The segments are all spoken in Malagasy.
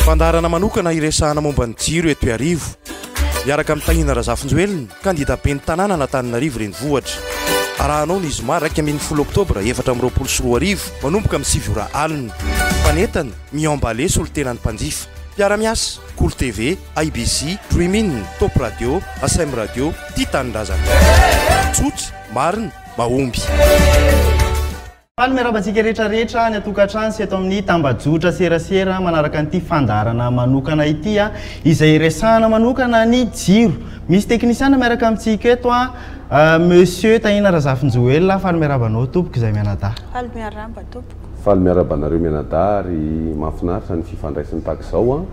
Fandaharana manokana hiresahana momba ny jiro eto Iarivo. Miaraka amin'i Tahina Razafinjoelina, kandida ben'ny tanànan'Antananarivo Renivohitra. Arahanao ny zoma 11 oktobra 2024 manomboka amin'ny 9 ora alina. Mpanentana, Mi-emballer solontenan'ny mpanjifa. Mpiara-miasa, Kolo TV, IBC, Dream-In, Top Radio, Asem Radio, Tia Tanindrazana. Tsotra, marina, mahomby. Faly miarahaba antsika rehetra rehetra any an-tokantrano sy eto amin'ny tambajotra serasera manaraka an'ity fandaharana manokana ity izay iresahana manokana ny jiro. Misy teknisiana miaraka amintsika eto, Monsieur Tahina Razafinjoelina, faly miarahaba anao tompoko izay mianadahy. Faly miarahaba tompoko. Faly miarahaba anareo mianadahy ary mahafinaritra ny fifandraisana tahaka izao an!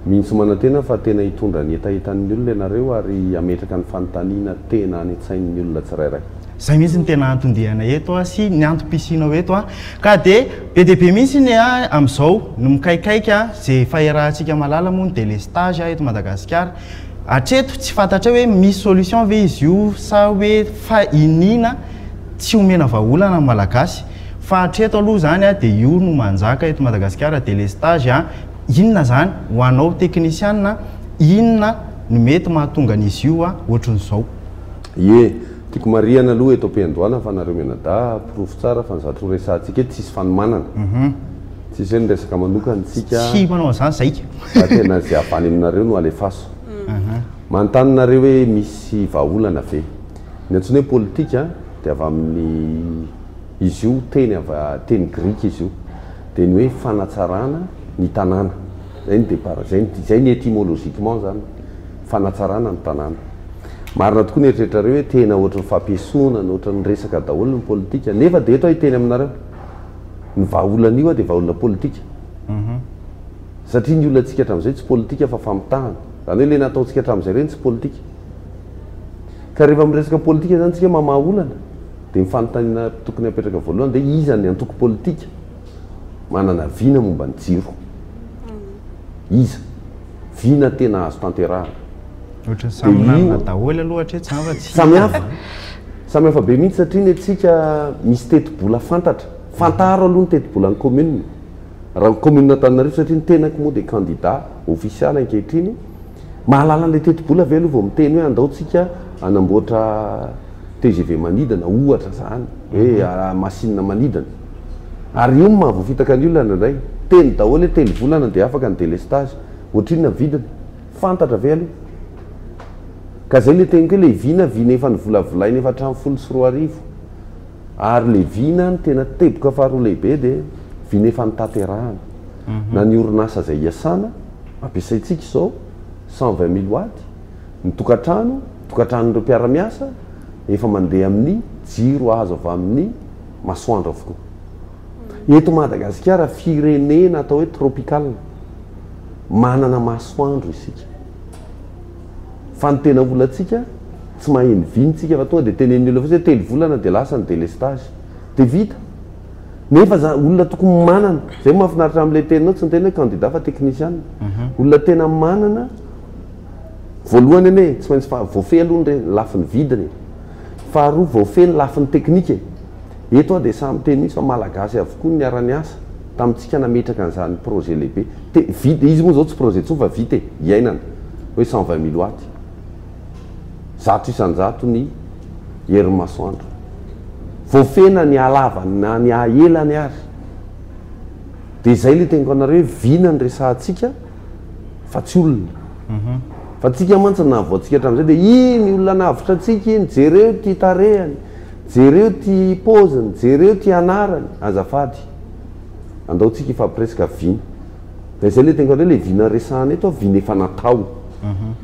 Mino sy manantena fa tena hitondra ny hetahetan'ny olona ianareo ary hametraka ny fanontaniana tena any an-tsain'ny olona tsirairay. Izay mihitsy no tena anton-dianay eto sy ny antom-pisianao eto ka dia be dia be mihitsy ny amin'izao no mikaikaika izay efa iarahantsika mahalala moa ny délestage eto Madagasikara. Hatreto tsy fantatray hoe misy solution ve izy io sa hoe fa iniana tsy omena vahaolana ny Malagasy fa hatreto aloha izany dia io no manjaka eto Madagasikara délestage a, inona izany ho anao teknisiana inona no mety mahatonga an'izy io ohatran'izao? Ie, tiako marihana aloha eto am-piandohana fa nareo mianadahy porofo tsara fa ny zavatra ho resahantsika eto tsisy fanomanana. Tsisy hoe niresaka manokana tsika. Tsy manao an'izany zaika. Fa tena izay avy any aminareo no alefaso. Manontany nareo hoe misy vahaolana ve? Ny antsoina hoe politika dia avy amin'ny, izy io teny avy teny grika izy io, dia ny hoe fanatsarana ny tanàna. Izay ny départ, izay ny izay ny étymologiquement izany, fanatsarana ny tanàna. Marina tokoa ny eritreritrareo hoe tena ohatran'ny fampiesonana, ohatran'ny resaka daholo ny politika, nefa dia eto aho hiteny aminareo. Ny vahaolana io dia vahaolana politika. Satria ny olantsika hatramin'izay tsy politika fa famitahana. Izany hoe ilay nataontsika hatramin'izay ireny tsy politika. Ka rehefa miresaka politika izany tsika mamaha olana dia ny fanontaniana tokony hapetraka voalohany dia iza ny antoko politika manana vina momba ny jiro? Iza? Vina tena azo tanterahana. Ohatran'ny samy nanana daholo aloha hatreto izany fa tsy Samy hafa. Samy hafa be mihitsy satria ny antsika misy tetibola fantatra. Fantaro aloha ny tetibolan'ny commune. Raha ny commune Antananarivo satria ny tenako moa dia candidat ofisialy ankehitriny. Mahalala an'ilay tetibola ve aloha vao miteny hoe andao tsika hanamboatra TGV manidina ohatra izany, hoe machine manidina. Ary io no mahavoafitaka ny olona indraindray. Teny daholo hoe telo volana dia afaka ny délestage. Ohatrinona ny vidiny? Fantatra ve aloha? Ka zay le teniko hoe le vina, vina efa novolavolaina efa hatramin'ny 2010. Ary le vina ny tena teboka faharoa lehibe dia vina efa notanterahana. Na ny orinasa izay iasana, ampiasaintsika izao, 120 mille watts, ny tokantrano, tokantranon'ireo mpiara-miasa, efa mandeha amin'ny jiro azo avy amin'ny masoandro avokoa. Eto Madagasikara, firenena atao hoe tropical. Manana masoandro isika. Fa ny tena olantsika, tsy maheno viny tsika fa tonga dia tenenin'ny olona fotsiny hoe telo volana dia lasa ny délestage. Dia vita. Nefa za olona tokony manana, zay mahafinaritra amin'ilay teninao, tsy niteny hoe candidat fa technician. Olona tena manana, voalohany anie tsy maintsy fa voafehy aloha ny lafiny vidiny e. Faharoa voafehy ny lafiny teknika e. Eto aho dia sahy miteny mihitsy fa Malagasy avokoa no niara-niasa tamintsika nametraka an'izany projet lehibe. Te, vita, izy moa izao tsy projet intsony fa vita e, iainana, hoe 120 mille watts. 100% ny herin'ny masoandro. Voafehy na ny halavany na ny haelany ary. Dia izay ilay teniko anareo hoe vina no resahantsika fa tsy olona. Fa tsika mantsy ny nahavoantsika hatramin'izay dia iny olona nahavotra antsika iny, jereo ity tarehany. Jereo ty paoziny, jereo ty anarany, azafady. Andao tsika hifampiresaka vina. Dia izay le teniko anareo, le vina resahana eto vina efa natao,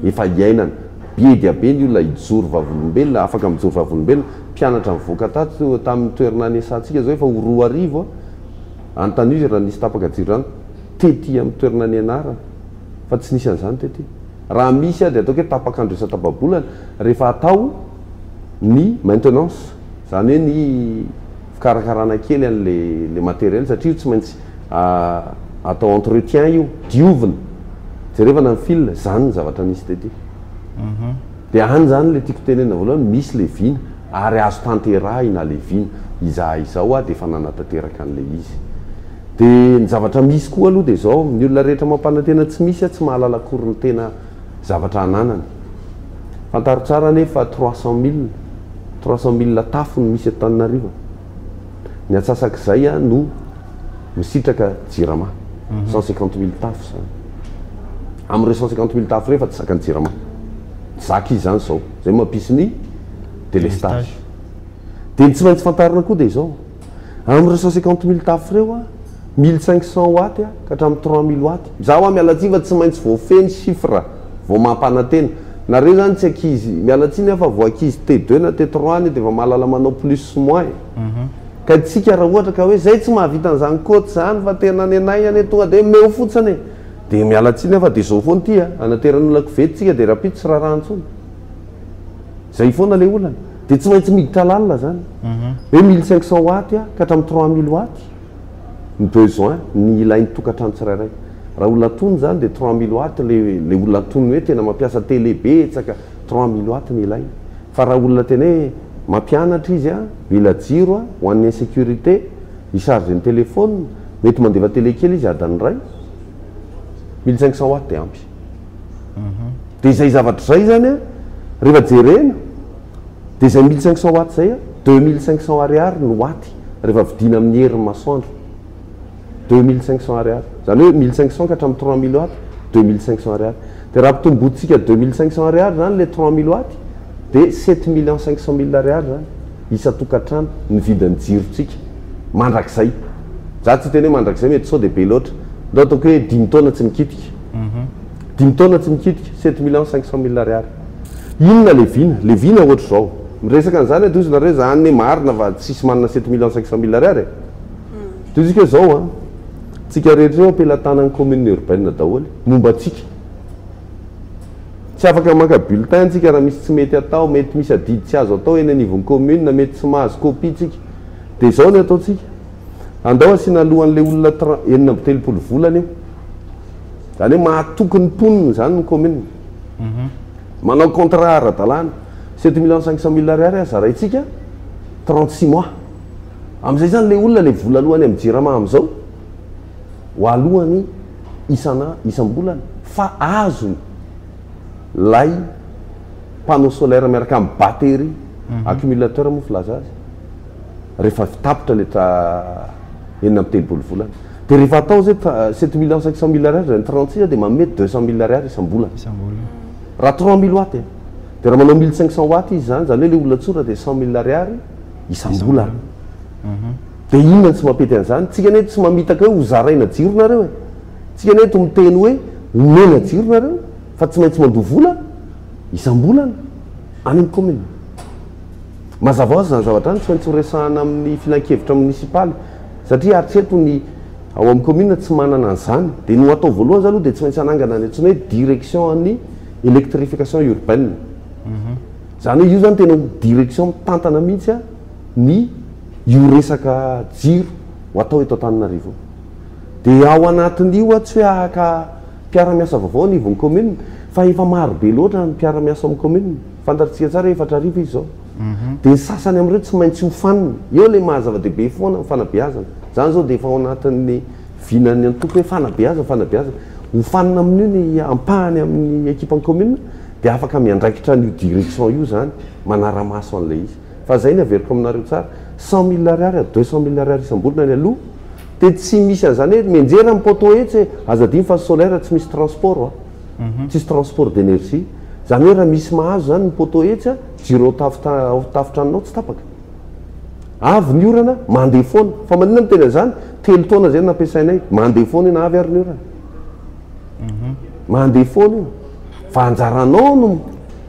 efa iainana. Be dia be ny olona hijoro vavolombelona, afaka mijoro vavolombelona. Mpianatra nivoaka tato tamin'ny toerana niasantsika zao efa ho 2000, anontanio izy raha nisy tapaka jiro zany tety amin'ny toerana nianarana, fa tsy nisy an'izany tety. Raha misy dia ataoko hoe tapak'andro isan-tapa-bolana, rehefa atao ny maintenance, izany hoe ny fikarakarana kely an'ilay ilay matériel satria io tsy maintsy atao entretien io, diovina, jerevana ny fil, izany ny zavatra nisy tety. Dia any izany ilay tiako tenenina voalohany, misy ilay vina ary azo tanterahina ilay vina. Izahay izao dia efa nanatanteraka an'ilay izy. Dia ny zavatra misy koa aloha dia izao, ny olona rehetra mampanantena tsy misy tsy mahalala akory ny tena zavatra ananany. Fantaro tsara anie fa 300 000, 300 000 tafo no misy eto Antananarivo. Ny antsasak'izay no misitraka Jirama. 150 000 tafo izany. Amin'ireo 150 000 tafo ireo efa tsy zakan'ny Jirama. Tsy zaka izy izany izao. Izay no mampisy ny délestage. Dia ny tsy maintsy fantarina koa dia izao. Amin'ireo 150 000 tafo ireo, 1500 watts ka hatramin'ny 3000 watts. Izaho miala tsiny fa tsy maintsy voafehy ny chiffre vao mampanantena. Nareo izany tsy ankizy, miala tsiny aho fa vao ankizy T2 na T3 anie dia efa mahalala manao plus sy moins e. Ka isika raha ohatra ka hoe zay tsy mahavita an'izany quote izany fa tena ny anay anie tonga dia omeo fotsiny e. Dia miala tsiny aho fa dia izao foana ity a, anateran'olona kovety tsika dia rahampitso tsy raharaha intsony. Zay foana ilay olana. Dia tsy maintsy miditra lalina zany. Hoe 1500 watts ka hatramin'ny 3000 watts ny besoin, ny ilain'ny tokantrano tsirairay. Raha olona antonony zany dia 3000 watts le le olona antonony hoe tena mampiasa télé betsaka, 3000 watts ny ilainy. Fa raha olona tena hoe mampianatra izy, mila jiro ho an'ny insécurité, hi-charger ny téléphone, mety mandefa télé kely izy adiny iray, 1500 watts dia ampy. Dia izay zavatra izay zany rehefa jerena dia izay 1500 watts izay, 2500 ariary ny watt rehefa vidiana amin'ny herin'ny masoandro. 2500 ariary. Izany hoe 1500 ka hatramin'ny 3000 watts, 2500 ariary. Dia raha ampitombointsika 2500 ariary zany le 3000 watts dia 7 500 000 ariary zany isan-tokantrano ny vidin'ny jirontsika mandrakizay. Za tsy hiteny hoe mandrakizay, mety sao dia be loatra. Ndao ataoko hoe 5 taona tsy mikitika. 5 taona tsy mikitika, 7 500 000 ariary. Inona le vina? Le vina ohatr'izao. Miresaka an'izany ato izy nareo zany marina fa tsisy manana 7 500 000 ariary e. Toy isika zao a, tsika rehetra eo am-pelatanan'ny commune urbaine daholo momba antsika. Tsy afaka maka bulletin tsika raha misy tsy mety atao, mety misy adidy tsy azo atao eny anivon'ny commune, mety tsy mahazo copie tsika. Dia izao ny ataontsika. Andao asiana alohan'ilay olona 36 volana io. Izany hoe mahatoky ny mponina izany ny commune. Manao contrat ara-dalàna. 7 500 000 ariary zaraintsika 36 mois. Amin'izay zany le olona le vola alohany amin'ny Jirama amin'izao ho alohany isana isam-bolana fa azony lay panneau solaire miaraka amin'ny batterie, accumulateur moa filaza azy, rehefa tapitra le 36 volana. Dia rehefa atao zay 7 500 000 ariary zany 36 dia manome 200 000 ariary isam-bolana. Raha 3000 watts e. Dia raha manao 1500 watts izy zany, zany hoe le olona tsotra dia 100 000 ariary isam-bolana. Dia inona no tsy mampety an'izany? Tsika anie tsy mamitaka hoe ho zaraina jiro nareo e. Tsika anie eto miteny hoe omena jiro nareo fa tsy maintsy mandoa vola isam-bolana any amin'ny commune. Mazava ho azy izany zavatra izany tsy maintsy horesahana amin'ny filankevitra monisipaly satria hatreto ny ao amin'ny commune tsy manana an'izany. Dia ny ho atao voalohany zany aloha dia tsy maintsy hanangana ny antsoina hoe direction an'ny électrification urbaine. Izany hoe io zany tena ho direction mitantana mihitsy ny io resaka jiro ho atao eto Antananarivo. Dia ao anatin'io tsy hoe haka mpiara-miasa vaovao anivon'ny commune fa efa maro be loatra ny mpiara-miasa amin'ny commune. Fantatsika tsara hoe 4000 izy izao. Dia ny sasany amin'ireo tsy maintsy hofanina. Eo ilay maha zava-dehibe foana ny fanabeazana. Izany izao dia efa ao anatin'ny vinan'ny antoko hoe fanabeazana, fanabeazana. Hofanina amin'io ny ampahany amin'ny ekipan'ny commune dia afaka miandraikitra an'io direction io izany manara-maso an'ilay izy. Fa izay ny averiko aminareo tsara, 100 000 ariary à 200 000 ariary isam-bolana ny aloha, dia tsy misy an'izany hoe mianjera ny poteau etsy e, aza adino fa solaire tsy misy transport a, tsisy transport d'énergie. Izany hoe raha misy mahazo izany ny poteau etsy a, jiro ao tafotranonao tsy tapaka. Avy ny orana, mandeha foana. Fa maninona miteny an'izany? 3 taona izay no nampiasainay, mandeha foana io na avy ary ny orana. Mandeha foana io. Fa anjaranao no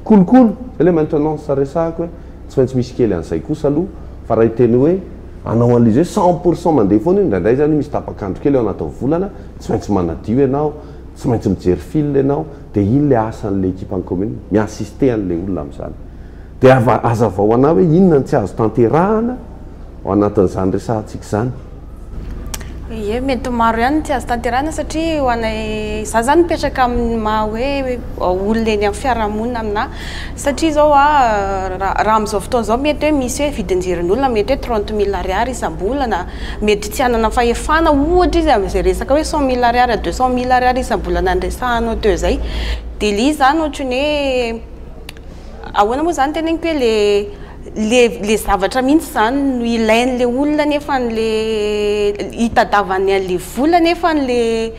kolokolo. Zay ilay maintenance resahako hoe tsy maintsy misy kely an'izay kosa aloha, fa raha hiteny hoe hanao an'ilay izy hoe 100% mandeha foana io, indraindray izany misy tapak'andro kely ao anatin'ny volana, tsy maintsy manadio ianao, tsy maintsy mijery fil ianao, dia iny ilay asan'ilay ekipan'ny commune, mi-assister an'ilay olona amin'izany. Dia hazavao anà hoe inona no tsy azo tanterahana ao anatin'izany resahantsika izany. Ie, mety maro ihany ny tsy azo tanterahina satria ho anay, za zany mipetraka amin'ny maha hoe olona eny amin'ny fiarahamonina aminà, satria izao a, raha amin'izao fotoana izao mety hoe misy hoe vidin-jiron'olona mety hoe 30 000 ariary isam-bolana, mety tsy hanana fahefana ohatra izy amin'izay resaka hoe 100 000 ariary à 200 000 ariary isam-bolana niresahanao teo izay, dia ilay izy zany ohatran'ny hoe ahoana moa zany teneniko hoe le zavatra mihitsy zany no ilain'le olona nefa le hitadiavany an'le vola, nefa le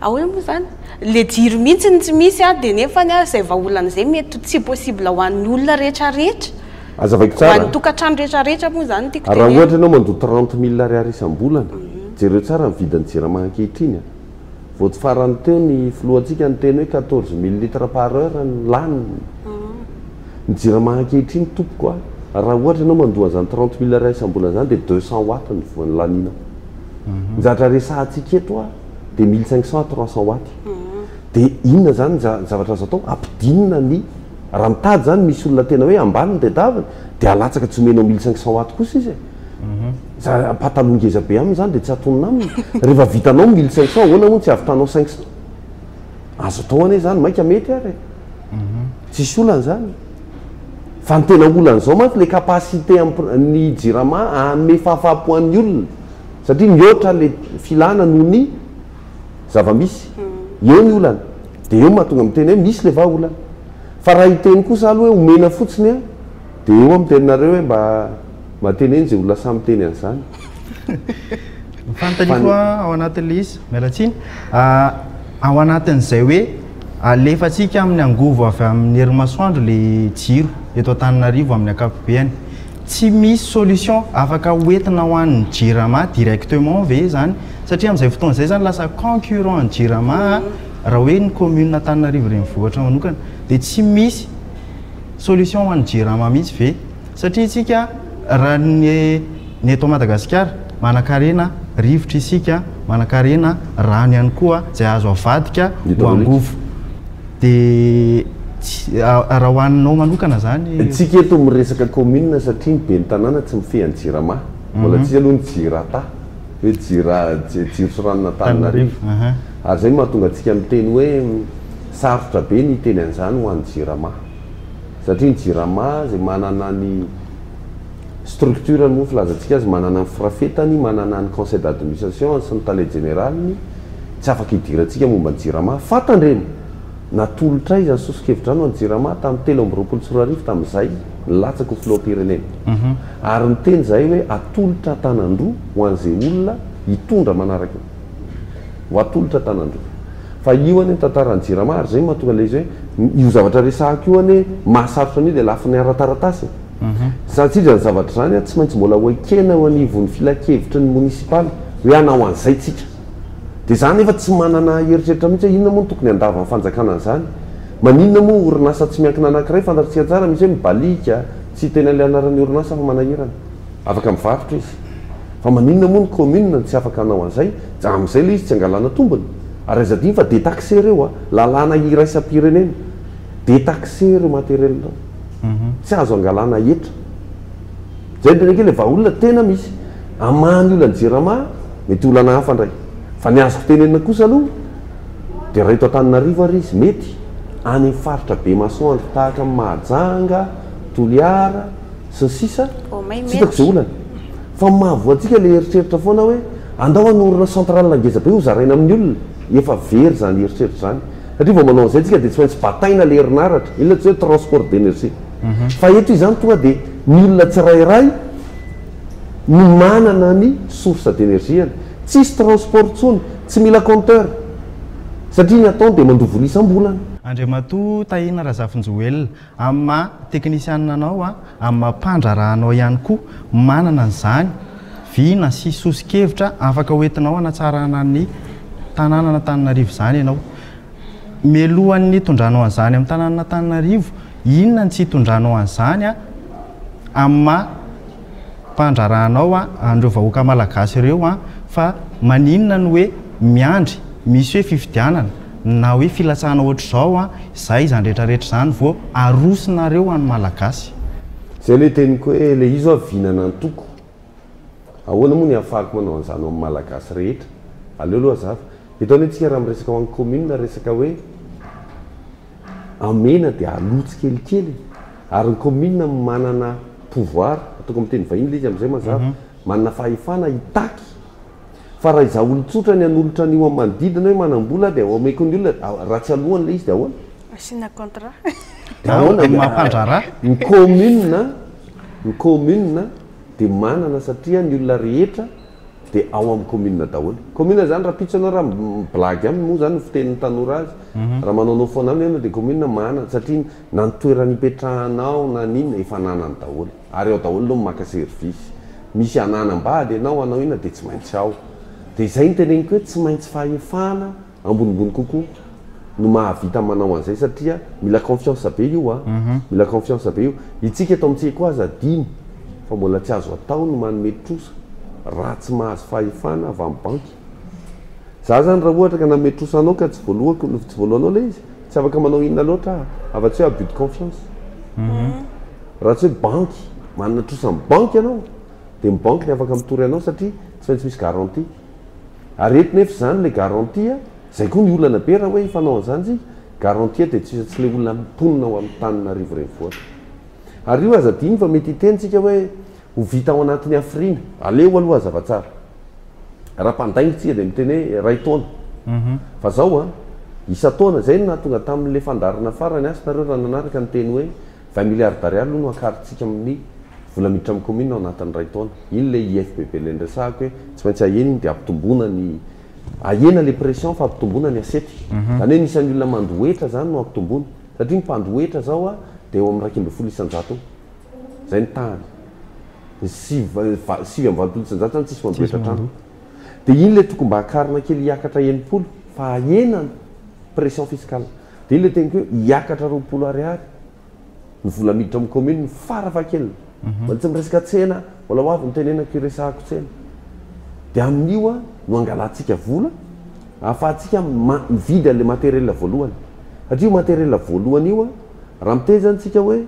ahoana moa zany, le jiro mihitsy ny tsy misy a, dia nefany a zay vahaolana izay mety tsy possible ho an'ny olona rehetrarehetra. Azavaiko Ho tsara. an'ny tokantrano rehetrarehetra moa zany tiako Raha tenenina. Ohatra ianao mandoa 30 000 ariary isam-bolana, jereo tsara ny vidin'ny Jirama ankehitriny a. Vao tsy farany teo ny filohantsika niteny hoe 14 000 litres par heure ny laniny. Ny Jirama ankehitriny, tompoko a, raha ohatra ianao mandoa an'izany 30 000 ariary isam-bolana zany, dia 200 watt ny voan'ny laninao. Ny zavatra resahantsika eto a dia 1500 à 300 watt. Dia inona zany ny zavatra azo atao? Ampidinina ny, raha mitady zany misy olona tena hoe ambany ny tadiaviny, dia alatsaka, tsy omenao 1500 watt kosa izy e. Za pataloha ngeza be aminy zany dia tsy atonona aminy. Rehefa vitanao 1500, ahoana moa tsy ahavitanao 500? Azo atao anie zany, maika mety ary e. Tsisy olana zany. Fa ny tena olana zao mantsy le capacité ny Jirama hanome fahafahampo an'ny olona, satria mihoatra le filana noho ny zava-misy. Eo ny olana. Dia eo mahatonga miteny hoe misy le vahaolana. Fa raha hiteny kosa aloha hoe omena fotsiny a, dia eo amin'ny teninareo hoe mba teneno izay olona samy miteny an'izany. Fanontaniako ao anatin'ilay izy, miala tsiny, ao anatin'izay hoe alefantsika amin'ny angovo avy amin'ny herin'ny le jiro eto Antananarivo amin'ny ankapobeny, tsy misy solution afaka hoentina ho an'ny Jirama directement ve zany? Satria amin'izay fotoana izay zany lasa concurrent ny Jirama raha hoe ny commune Antananarivo renivohitra manokana, dia tsy misy solution ho an'ny Jirama mihitsy ve? Satria isika raha ny eto Madagasikara manan-karena rivotra isika, manan-karena rano ihany koa izay azo avadika ho angovo, dia raha ho anao manokana zany? Tsika eto miresaka commune satria ny ben'ny tanàna tsy mifehy ny Jirama. Mbola tsisy aloha ny Jirata, hoe jira, jiro sy ranon'Antananarivo. Ary zay mahatonga antsika miteny hoe sarotra be ny hiteny an'izany ho an'ny Jirama. Satria ny Jirama zay manana ny structure moa filazantsika azy, manana ny firafetany, manana ny conseil d'administration sy ny tale jeneraliny, tsy afaka hidirantsika momba ny Jirama. Fa tandremo, natolotra izany soso-kevitra izany ho an'ny Jirama tamin'ny 2023, tamin'izay nilatsaka ho filoham-pirenena. Ary niteny izahay hoe atolotra an-tanan-droa ho an'izay olona hitondra manaraka eo. Ho atolotra an-tanan-droa. Fa io anie ny tantaran'ny Jirama, ary izay no mahatonga ilay izy hoe io zavatra resahako io anie mahasarotra an'io dia lafiny ara-taratasy e. Satria izany zavatra izany tsy maintsy mbola ho ekena eo anivon'ny filankevitry ny monisipaly hoe hanao an'izay tsika. Dia za nefa tsy manana eritreritra mihitsy hoe inona moa no tokony handavan'ny fanjakana an'izany. Maninona moa orinasa tsy miankina anankiray fantatsika tsara misy hoe mibaliaka, tsy hiteny an'ilay anaran'ny orinasa fa manahirana. Afaka mivarotra izy. Fa maninona moa ny commune no tsy afaka hanao an'izay? Amin'izay ilay izy tsy angalana tombony. Ary aza adino fa détaxé ireo a! Lalàna iraisam-pirenena. Détaxé ireo matériel ireo. Tsy azo angalana hetra. Zay no teneniko hoe ilay vahaolana tena misy. Hamaha ny olan'ny Jirama, mety olana hafa indray. Fa ny azoko tenenina kosa aloha dia raha eto Antananarivo ary izy mety, any amin'ny faritra be masoandro tahaka an'i Mahajanga, Toliara, sy ny sisa, Vao may tsy hitako mety. izay olana. Fa ny mahavoa antsika ilay eritreritra foana hoe andao hanorina centrale ngeza be hozaraina amin'ny olona. Efa very izany eritreritra izany. Satria vao manao an'izay tsika dia tsy maintsy bataina ilay herinaratra. Inona tsy hoe transport d'énergie. Fa eto izany tonga dia ny olona tsirairay no manana ny source d'énergie-ny. Tsisy transport intsony, tsy mila compteur. Satria ny ataony dia mandoa vola isam-bolana. Andriamatoa Tahina Razafinjoelina, amin'ny maha teknisianina anao, amin'ny maha mpandraharaha anao ihany koa, manana an'izany vina sy soso-kevitra afaka hoentinao hanatsarana ny tanànan'Antananarivo izany ianao. Mialohan'ny hitondranao an'izany amin'ny tanànan'Antananarivo, inona no tsy hitondranao an'izany amin'ny maha mpandraharaha anao an'ireo vahoaka malagasy ireo, fa maninona no hoe miandry misy hoe fifidianana na hoe filatsahana ohatr'izao, izay izany rehetrarehetra izany vao arosonareo an'ny malagasy? Zay le teniko hoe le izy hoa vinan'antoko. Ahoana moa ny ahafahako manao an'izany ho amin'ny malagasy rehetra? Aleo aloha hazava. Eto anie tsika raha miresaka ho an'ny commune resaka hoe amena dia aloa tsikelikely e. Ary ny commune manana pouvoir, ataoko amin'ny teny vahiny ilay izy amin'izay mazava, manana fahefana hitaky fa raha izaho olon-tsotra ny hanolotra an'io amin'ny manodidina hoe manam-bola aho dia omeko ny olona, raha tsy aloany ilay izy dia ahoana? Asiana contrat. Dia ahoana? Amin'ny maha mpandraharaha. Ny commune, ny commune dia manana satria ny olona rehetra dia ao amin'ny commune daholo. Commune zany rahampitso ianao raha mi-blague aminy moa zany ny fitenin'ny tanora azy, raha manaonao foana aminy ianao dia commune manana satria na ny toerana ipetrahanao na ny inona efa ananany daholo. Ary ao daholo no maka service. Misy ananam-bady ianao hanao inona dia tsy maintsy ao. Dia izay no teneniko hoe tsy maintsy fahefana ambonimbony kokoa no mahavita manao an'izay satria mila confiance be io a, mila confiance be io. Itsika eto amintsika koa aza adino fa mbola tsy azo atao ny manome trosa raha tsy mahazo fahefana avy amin'ny banky. Za zany raha ohatra ka nanome trosa anao ka tsy voalohako, tsy voalohanao ilay izy, tsy afaka manao inona loatra aho afa-tsy hoe abus de confiance. Raha tsy hoe banky, manana trosa amin'ny banky ianao dia ny banky ny afaka mitory anao satria tsy maintsy misy garantie. Ary eto nefa izany ilay garantie, izay koa ny olana be raha hoe hifanao an'izany isika, garantie dia tsy tsy ilay olona mponina ao Antananarivo renivohitra. Ary io aza adino fa mety hiteny isika hoe ho vita ao anatin'ny hafiriana. Aleo aloha hazava tsara. Raha mpandainga isika dia miteny hoe iray taona. Fa zao an, isan-taona, izay no nahatonga tamin'ilay fandaharana farany, asa nareo raha nanaraka niteny hoe Vingt milliards d'ariary aloha no akarintsika amin'ny vola miditra amin'ny commune ao anatin'ny iray taona. Iny ilay IFBB ilay niresahako hoe tsy maintsy ahena iny dia ampitomboina ny, ahena ilay pression fa ampitomboina ny assiette. Izany hoe ny isan'ny olona mandoa hetra izany no ampitomboina. Satria ny mpandoa hetra izao dia eo amin'ny 11% eo. Izay ny tahany. Ny sivy, 89% izany tsisy mandoa hetra hatrany. Dia iny ilay tokony mba akarina kely hiakatra 60 fa ahena ny pression fiscale. Dia ilay teniko hoe hiakatra 20 ariary ny vola miditra amin'ny commune farafahakeliny. Mbola tsy miresaka tsena, mbola ho avy ny tenenako hiresahako tsena. Dia amin'io no angalantsika vola ahafahantsika mividy an'ilay matériel voalohany. Satria io matériel voalohany io raha miteny izany tsika hoe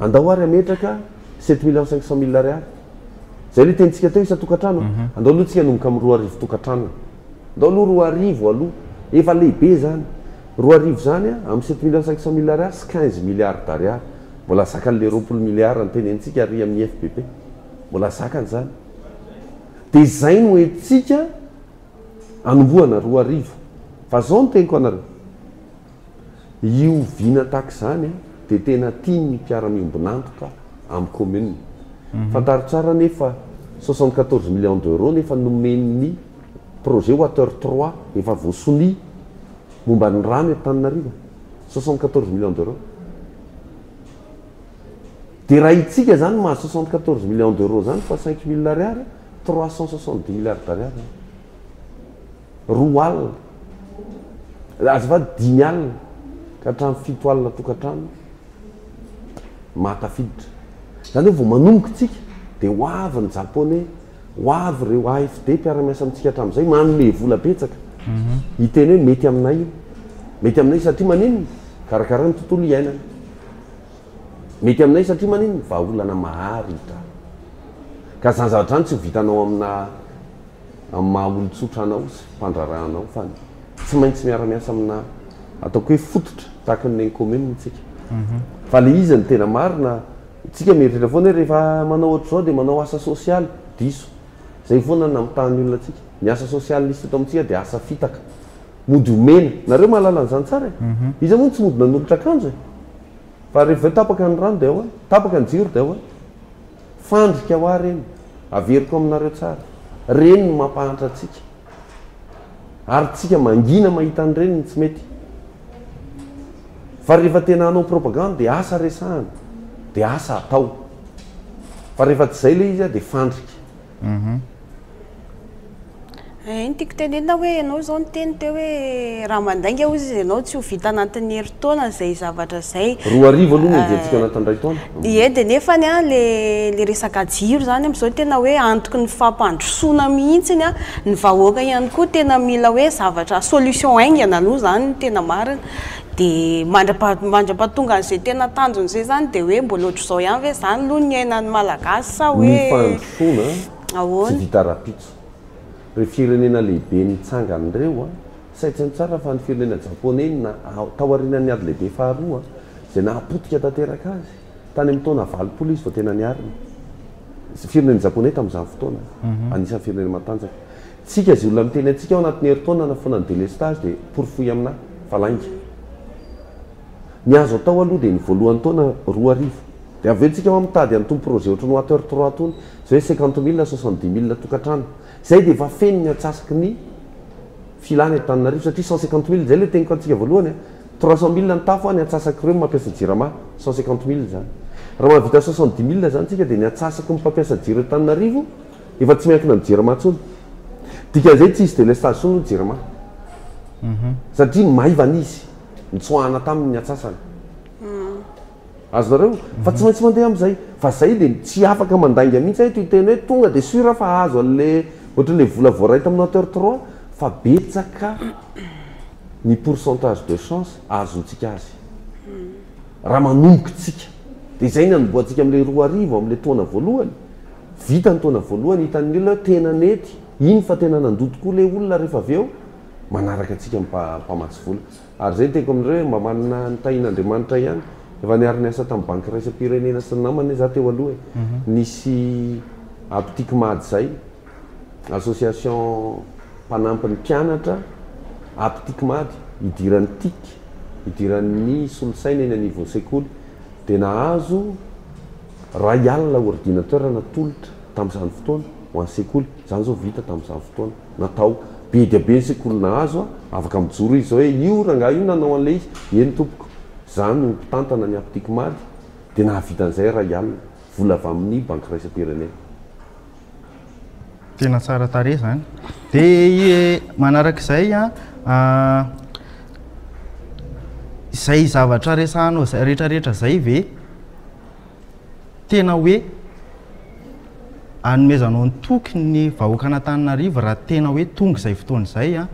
andao ary hametraka sept millions cinq cent mille ariary. Izay ilay tenintsika teo isan-tokantrano. Andao aloha tsika hanomboka amin'ny 2000 tokantrano. Ndao aloha 2000 aloha, efa lehibe izany. 2000 izany amin'ny sept millions cinq cent mille ariary sy quinze milliards d'ariary. Mbola zakan'ilay 20 milliards notenenintsika ary amin'ny IFBP. Mbola zakany izany. Dia izay no entintsika anombohana 2000. Fa izao no teniko anareo. Io vina tahaka izany dia tena tian'ny mpiara-miombon'antoka amin'ny commune. Fantaro tsara anie fa 74 millions d'euros nefa nomen'ny projet Water trois efa voasonia momba ny rano eto Antananarivo. 74 millions d'euros. Dia raha itsika izany mahazo 74 millions d'euros izany fois cinq mille ariary, 370 milliards d'ariary izany. 20 azafady 50 ka hatramin'ny 70 tokantrano mahatafiditra. Izany hoe vao manomboka isika dia ho avy ny japoney, ho avy ireo AFD mpiara-miasa amintsika hatramin'izay manome vola betsaka hiteny hoe mety aminay io, mety aminay satria maninona? Karakara ny tontolo iainana. Mety aminay satria maninona? Vahaolana maharitra. Ka izany zavatra izany tsy ho vitanao amina amin'ny maha olon-tsotra anao sy mpandraharaha anao fa tsy maintsy miara-miasa amina ataoko hoe fototra tahaka ny nen'ny commune tsika. Fa le izy ny tena marina, tsika mieritreritra foana hoe rehefa manao ohatr'izao dia manao asa sosialy, diso. Zay foana no namitahan'ny olona antsika. Ny asa sosialy nisy teto amintsika dia asa fitaka. Mody omena. Nareo mahalala an'izany tsara e. Iza moa no tsy mody nanolotra akanjo e? Fa rehefa avy eo tapaka ny rano dia ahoana? Tapaka ny jiro dia ahoana? Fandrika ho ahy reny. Averiko aminareo tsara. Reny no mampahantra antsika. Ary tsika mangina mahita an'ireny no tsy mety. Fa rehefa tena hanao propagande dia asa resahana, dia asa atao. Fa rehefa tsy izay ilay izy dia fandrika. Ee, ny tiako tenenina hoe ianao izao niteny teo hoe raha mandainga hozy izy ianao tsy ho vita anatin'ny herintaona izay zavatra izay. 2000 aloha no enjehintsika anatin'ny iray taona. Ie, dia nefany an, le le resaka jiro izany amin'izao tena hoe antoky ny fampandrosoana mihitsiny an, ny vahoaka ihany koa tena mila hoe zavatra solution haingana aloha izany no tena marina. Dia mandrapa mandrapatonga an'izay tena tanjona izay izany dia hoe mbola ohatr'izao ihany ve izany aloha ny iainan'ny Malagasy sa Ny hoe fandrosoana tsy ahoana? vita rahampitso. Ireo firenena lehibe nitsangana ireo, saintsaino tsara fa ny firenena japoney na tao aorianan'ny ady lehibe faharoa izay nahapotika tanteraka azy, tany amin'ny taona 80 izy vao tena niarina. Firenena japoney tamin'izany fotoana, anisan'ny firenena matanjaka. Tsika izay olona miteny antsika ao anatin'ny herintaona hanafoana ny délestage dia porofoy aminà fa lainga. Ny azo atao aloha dia ny voalohan'ny taona 2000. Dia avy eo tsika hoa mitady an'itony projet ohatran'ny water trois itony, izay hoe 50 000 na 70 000 tokantrano. Izay dia efa feno ny antsasaky ny filana eto Antananarivo satria 150 000, izay ilay teniko antsika voalohany a, 300 000 ny tafo a, ny antsasak'ireo no mampiasa jirama, 150 000 izany. Raha mahavita 70 000 izany tsika dia ny antsasaky ny mpampiasa jiro eto Antananarivo efa tsy miankina amin'ny jirama intsony. Dikan'izay tsy hisy délestage intsony ny jirama. Satria maivana izy, nitsoahana taminy ny antsasany. Azonareo? Fa tsy maintsy mandeha amin'izay. Fa zay dia tsy afaka mandainga mihitsy aho eto hiteny hoe tonga dia sûr aho fa hahazo an'le ohatran'le vola voaray tamin'ny Water 3 fa betsaka ny pourcentage de chance ahazoantsika azy. Raha manomboka tsika. Dia izay ny hanombohantsika amin'le 2000 amin'le taona voalohany. Vita ny taona voalohany, hitan'ny olona hoe tena nety, iny fa tena nandoa tokoa le olona rehefa avy eo, manaraka antsika ny mpamatsy vola. Ary izay ny teniko aminareo hoe mba manana ny tahian'Andriamanitra ihany. Efa niara-niasa tamin'ny banky iraisam-pirenena sy ny namany za teo aloha e. Nisy Apticmad izay, association mpanampy ny mpianatra, Apticmad, idiran'ny tic, idiran'ny solosaina eny anivon'ny sekoly. Dia nahazo iray alina ordinateur natolotra tamin'izany fotoana ho an'ny sekoly. Izany izao vita tamin'izany fotoana. Natao. Be dia be ny sekoly nahazo a, afaka mijoro izy zao hoe io rangahy io nanao an'ilay izy, eny tompoko, za no mpitantana ny Apticmad, dia nahavita an'izay iray alina, vola avy amin'ny banky iraisam-pirenena. Tena tsara tarehy izany. Dia manarak'izay a, izay zavatra resahanao izay rehetrarehetra izay ve Tena hoe anomezanao ny toky ny vahoakan'Antananarivo raha tena hoe tonga izay fotoana izay an,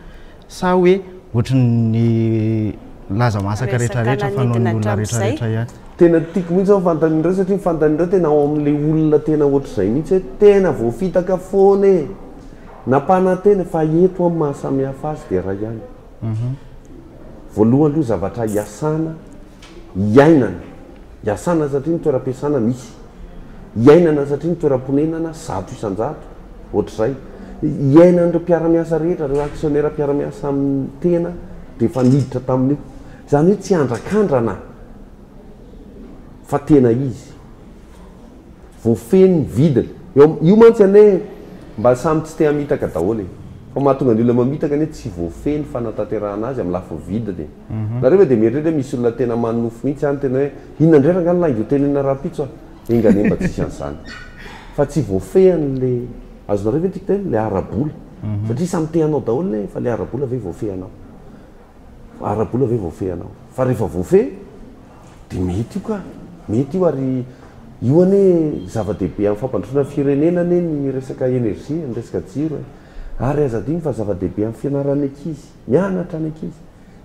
sa hoe ohatry ny laza masaka Resaka rehetrarehetra fanaon'ny nanidina olona hatramin'izay. rehetrarehetra ihany? Tena tiako mihitsy ny fanontanianareo satria ny fanontanianareo tena ao amin'ilay olona tena ohatr'izay mihitsy hoe tena voafitaka foana e! Nampanantena fa eto amin'ny maha samihafa azy dia iray ihany. Voalohany aloha zavatra iasana Iainana. Iasana satria ny toeram-piasana misy. Iainana satria ny toeram-ponenana 100%, ohatr'izay. Iainan'ireo mpiara-miasa rehetra, ireo actionnaires mpiara-miasa amin'ny tena dia efa niditra tamin'io. Izany hoe tsy andrakandrana fa tena izy. Voafehy ny vidiny. Eo io mantsy anie mba samy tsy te hamitaka daholo e. Fa mahatonga ny olona mamitaka anie tsy voafehy ny fanatanterahana azy amin'ny lafiny vidiny e. Nareo ve dia mieritreritra hoe misy olona tena manonofy mihitsy any tena hoe inona indray rangahy ny lainga ho tenenina rahampitso a? Enga anie mba tsisy an'izany. Fa tsy voafehy an'le, azonareo ve ny tiako tenenina? Le ara-bola. Satria samy te hanao daholo anie fa le ara-bola ve voafehinao? Ara-bola ve voafehinao? Fa rehefa voafehy dia mety io ka! Mety io ary io anie zava-dehibe amin'ny fampandrosoana ny firenena anie ny resaka énergie, ny resaka jiro e! Ary aza adino fa zava-dehibe amin'ny fianaran'ny ankizy, mianatra ny ankizy.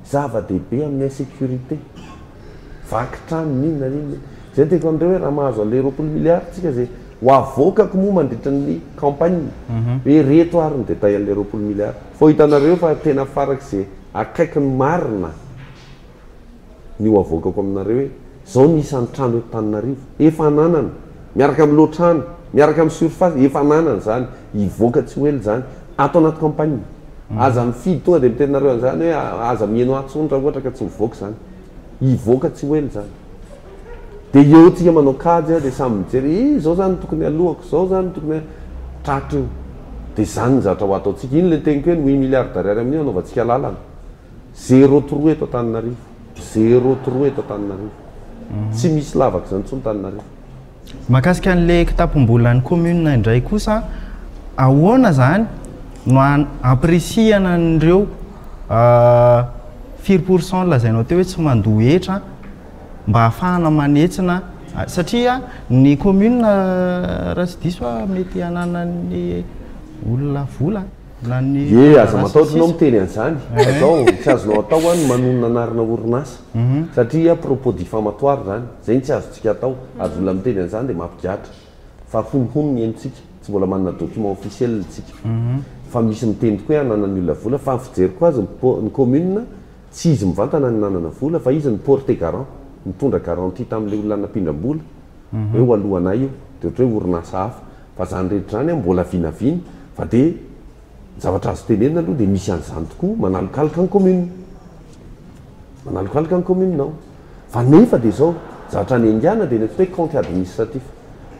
Zava-dehibe amin'ny insécurité. Vaky trano n'inona n'inona. Izay no teniko aminareo hoe raha mahazo an'ilay 20 milliards tsika izay ho avoakako moa mandritra ny campagne hoe ireto ary ny détail an'ilay 20 milliards. Fa ho hitanareo fa tena farak'izay akaiky ny marina ny ho avoakako aminareo hoe izao ny isan'ny trano eto Tananarivo efa ananana miaraka amin'ny lohatrano, miaraka amin'ny surface, efa ananana izany, hivoaka tsy ho ela izany ato anaty campagne. Aza mifidy tonga dia miteny nareo an'izany hoe aza miheno ahy tsony raha ohatra ka tsy mivoaka izany. Hivoaka tsy ho ela izany. Dia eo tsika manao kajy dia samy mijery ih izao izany no tokony alohako, izao izany no tokony tratra io. Dia izany ny zavatra ho ataontsika. Iny ilay teniko hoe ny huit milliards d'ariary amin'io hanaovantsika lalana. Zéro trou eto Antananarivo. Zéro trou eto Antananarivo. Tsy misy lavaka izany intsony Antananarivo. Mahakasika an'ilay kitapom-bolan'ny commune indray kosa, ahoana izany no hampirisihana an'ireo firy pour cent lazainao teo hoe tsy mandoa hetra mba hahafahana manetsina satria ny commune raha tsy diso aho mety hananan'ny olona vola na ny Ye, aza mpandraharaha sy ny matahotra ianao sisa. miteny an'izany. Fa izao, tsy azonao atao an ny manonona anarana orinasa. Satria propos diffamatoire izany. Izay no tsy azontsika atao. Ary olona miteny an'izany dia mampigadra. Fa honohono ny henontsika. Tsy mbola manana document officiel tsika. Fa misy miteny tokoa hoe ananan'ny olona vola fa ny fijeriko azy ny commune tsy izy mivantana no nanana vola fa izy ni-porter garant, nitondra garantie tamin'ilay olona nampindram-bola hoe ho alohanay io, dia ohatra hoe orinasa hafa. Fa izany rehetra izany an mbola vinavina fa dia ny zavatra azo tenenina aloha dia misy an'izany tokoa manalokaloka ny commune. Manalokaloka ny commune ao. Fa nefa dia izao, zavatra niaingàna dia ny atao hoe compte administratif.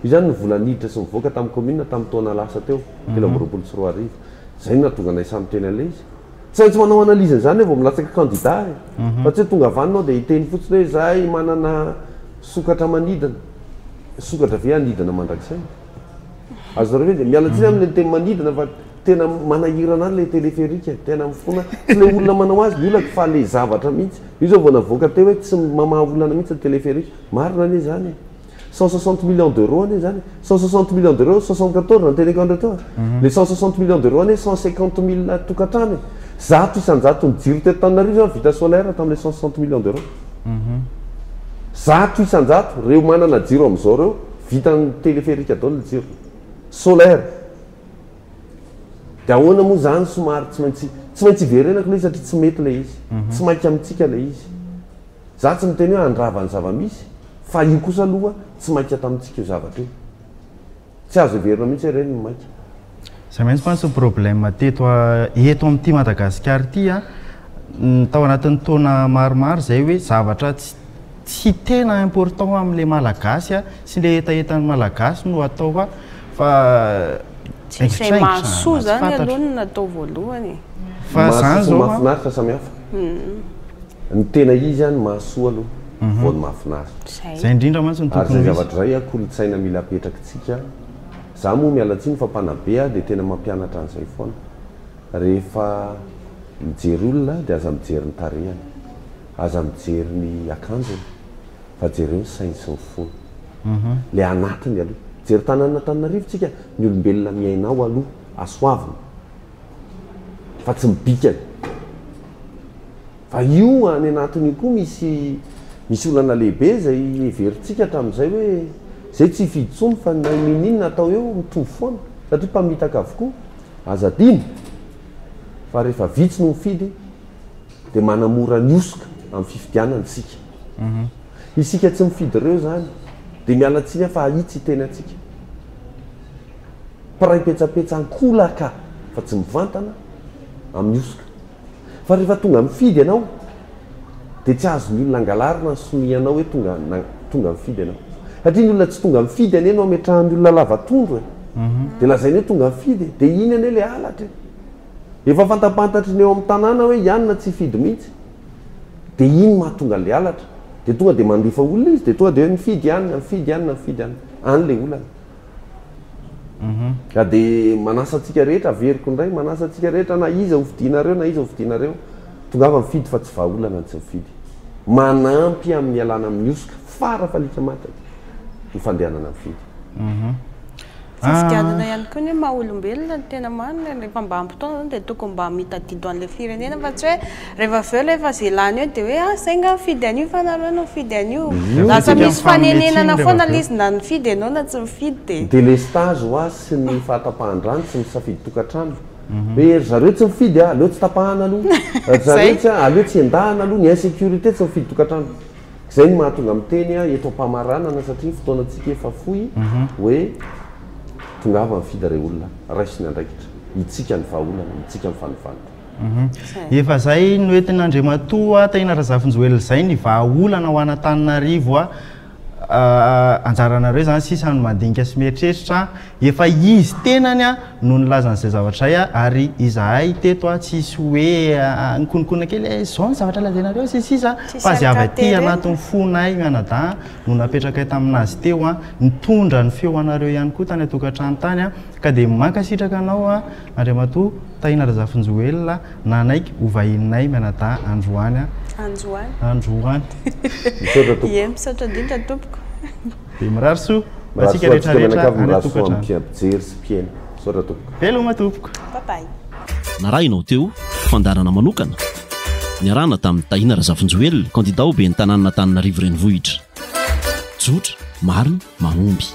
Io izany ny vola niditra sy nivoaka tamin'ny commune tamin'ny taona lasa teo, 2023. Izay no nahatonga anay samy niteny an'ilay izy. Tsy maintsy manao analyse an'izany eo vao milatsaka candidat e. Fa tsy hoe tonga avy any ianao dia hiteny fotsiny hoe izahay manana sokatra manidina. Sokatra ve hanidina mandrakizay? Azonareo ve dia miala tsiny amin'ilay miteny manidina fa tena manahirana ahy ilay téléphérique e. Tena mifona. Tsy ilay olona manao azy ny olako fa ilay zavatra mihitsy. Io izao vao navoaka teo hoe tsy mamaha olana mihitsy ny téléphérique. Marina anie izany e. 160 millions d'euros anie izany e. 160 millions d'euros, 74 no teneniko anareo teo a. Le 160 millions d'euros anie 150 mille tokantrano e. 100% ny jiro teto Antananarivo zany vita solaire tamin'le 160 millions d'euros. 100% reo manana jiro amin'izao reo vitan'ny téléphérique daholo ny jiro. Solaire. De ahoana moa zany somary tsy maintsy tsy maintsy hiverenako le izy satria tsy mety le izy. Tsy maika amintsika le izy. Za tsy miteny hoe handrava ny zava-misy fa io kosa aloha tsy maika tamintsika io zavatra io. Tsy azo heverina mihitsy hoe ireny no maika. Zay mihitsy mantsy ny problème teto eto amin'ity Madagasikara ity a, tao anatin'ny taona maromaro izay hoe zavatra tsy tsy tena important amin'ilay Malagasy a sy ilay hetahetan'ny Malagasy no atao a fa Tsy izay mahasoa izany aloha no natao voalohany e. Fa zany zao a. Mahafinaritra samy hafa. Ny tena izy an, ny mahasoa aloha vao ny mahafinaritra. Zay indrindra mantsy no tokony ho izy. Ary zay zavatra zay an, kolontsaina mila apetrakitsika. Za moa miala tsiny fa mpanabe aho dia tena mampianatra an'izay foana. Rehefa mijery olona dia aza mijery ny tarehiny, aza mijery ny akanjony fa jereo ny sainy sy ny fony. Ilay anatiny aloha. Jery tanànan'Antananarivo tsika, ny olombelona miaina ao aloha hasoavina. fa tsy ny bikany. Fa io any anatiny io koa misy misy olana lehibe izay heverintsika hatramin'izay hoe izay tsy hifidy intsony fa na n'inon'inona atao eo mitovy foana satria mpamitaka avokoa. Aza adino fa rehefa vitsy no mifidy dia manamora ny hosoka amin'ny fifidianana isika. Isika tsy mifidy ireo izany dia miala tsiny aho fa ahitsy hiteny antsika. Mpiray petsapetsa ankolaka fa tsy mivantana amin'ny hosoka. Fa rehefa tonga mifidy ianao dia tsy azon'ny olona angalarina ny sonianao hoe tonga tonga mifidy ianao. Satria ny olona tsy tonga mifidy anie no ametrahan'ny olona lava tondro e. Dia lazainy hoe tonga mifidy e. Dia iny anie ilay halatra e. Efa fantapantatry ny eo amin'ny tanàna hoe i anona tsy hifidy mihitsy. Dia iny mahatonga an'ilay halatra. Dia tonga dia mandefa olona izy dia tonga dia hoe mifidy i anona, mifidy i anona, mifidy i anona. Any ilay olana. Ka dia manasa antsika rehetra, averiko indray, manasa antsika rehetra na iza ho fidinareo na iza ho fidinareo, tongava mifidy fa tsy vahaolana ny tsy mifidy. Manampy amin'ny ialana amin'ny hosoka fara falika matiny ny fandehanana mifidy. Fifidianana ihany koa ny hoe maha olombelona no tena marina, rehefa mba ampy taona zany dia tokony mba mitadidy ho an'ilay firenena fa tsy hoe rehefa avy eo rehefa ze lany eo dia hoe ah zay nga nifidy an'io fa nareo no nifidy an'io. Lasa misy fanenenana foana ilay izy na nifidy ianao na tsy nifidy dia. Ny délestage hoa sy ny fahatapahan-drano tsy misafidy tokantrano. Hoe ry zareo tsy mifidy ah, aleo tsy tapahana aloha. Ry zareo tsy ah, aleo tsy endahana aloha. Ny insécurité tsy mifidy tokantrano. Izay no mahatonga miteny aho eto am-pamaranana satria ny fotoanantsika efa fohy hoe tongava mifidy rey olona, raiso ny andraikitra, itsika ny vahaolana, itsika ny fanovana. Efa izay noentin'Andriamatoa Tahina Razafinjoelina izay ny vahaolana ho an'Antananarivo a. Anjaranareo izany sisa no mandinika sy mieritreritra. Efa izy tenany no nilaza an'izay zavatra izay ary izahay teto tsisy hoe nikonokonona kely hoe izao ny zavatra lazainareo sy ny sisa fa izay avy aty anatin'ny fonay mianadahy no napetrakay tamin'azy teo nitondra ny feo anareo ihany koa tany an-tokantrano tany ka dia mankasitraka anao Andriamatoa Tahina Razafinjoelina nanaiky ho vahininay mianadahy androany. Androany. Androany. Misaotra tompoko. Ie, misaotra indrindra tompoko. Dia mirary soa ho antsika rehetra rehetra any an-tokantrano. Mpijery sy mpihaino. Misaotra tompoko. Veloma tompoko. Bye bye. Narahinao teo, fandaharana manokana niarahana tamin'i Tahina Razafinjoelina, kandida ho ben'ny tanànan'Antananarivo Renivohitra. Tsotra, marina, mahomby.